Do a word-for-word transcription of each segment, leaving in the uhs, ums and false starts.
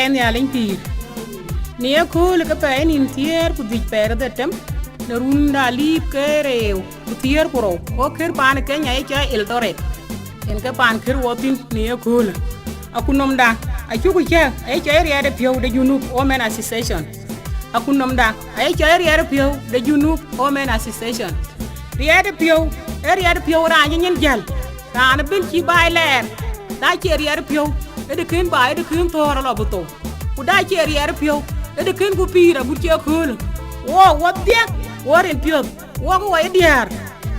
Nhialic pïïr. Në ye kööl ke pɛɛi nïn thiëër ku dhïc pɛɛi röt dhetem, në run de alip ke rëëu ku thiëër ku rou, wo kër paan Kenya ye cɔl Eldoret. Yen ke paan kër wo thïn në ye kööl. Akutnhomda acuk cäk, aye cɔl Riɛɛt de Piɔ̈u de Junub Women Association. Akutnhomda aye cɔl Riɛɛt de Piɔ̈u de Junub Women Association. Riɛɛt de Piɔ̈u, ee riɛɛt de piɔ̈u raan cï nyin jäl. Raan ëbën cï baai lɛɛr, da cie riɛɛt piɔ̈u, ë de kën baai, ë de kën thɔ̈ɔ̈r alɔ bï thou. Ku da cie riɛɛt piɔ̈u, ë de kën ku pïïr agut cï ë köölë. Wo, wo dhiëk, wo rin piɔ̈th, wo ke wo ye diäär,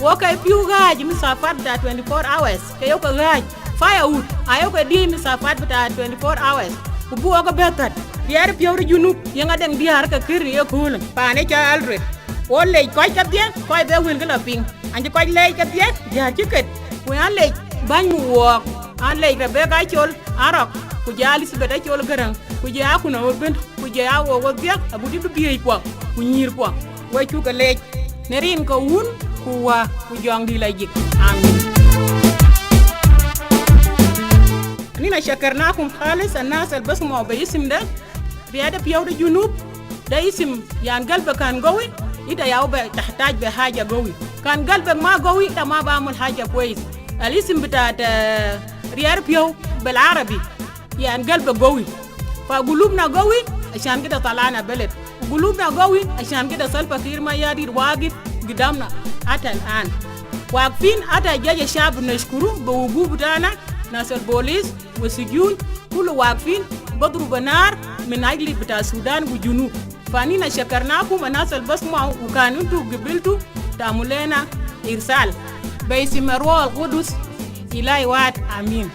wo ke pïu ɣääc misafat bita twenty four hours, ke yok ke ɣääc. Firewood, ayok ke diëëc misafat bita twenty four hours. Ku bï wo ke bɛ̈th thät. Riɛɛt piɔ̈u de Junub, yeŋa deŋ diäär ke kër në ye köölë. Paan ë cɔl Eldoret. Wo lec kɔc kedhie, kɔc bï wël ke lɔ piŋ. An cï kɔc lec kedhie, diäär cï ket. Ku an lec bäny mu wɔɔk, an lec Rebecca Acol Arɔk, ku jɔ Elizabeth Acol Gäräŋ, ku jɔ akutnhom ëbën, ku jɔ a wo wo dhiëk, agut cï bï biëëc kuɔ, ku nyïïr kuɔ. We cuk ke lec, në rin ke Wun, ku Wä, ku Jɔŋdït Lajik. Amin. Nina shakarnakum khalis, annas al basmau be isim de, Riɛɛt de Piɔ̈u de Junub, de isim, yan galbek kan gawi, ita ya be tahtaj be haja gawi. Kan galbek ma gawi, ita ma bamul haja kwes. Al isim bitat, eh, Riɛɛt Piɔ̈u bel Arabi, yan galbek gawi. Fa gulubna gawi, ashan kida talana beled. Gulubna gawi, ashan kida Salva Kiir Mayardit wagif gidamna ata al an. Wagfin ata jaje shab nashkuru be wuguf bitana, nas al bolis, wa sujun, kulu wagfin, badru be nar, min ajli bita Sudan wa Junub. Fa nina shakarnakum annas al basmau, wa kan intu gibiltu tamulena irsal. Be isim Arwah al Kudus, Ilai Wahid, Amin.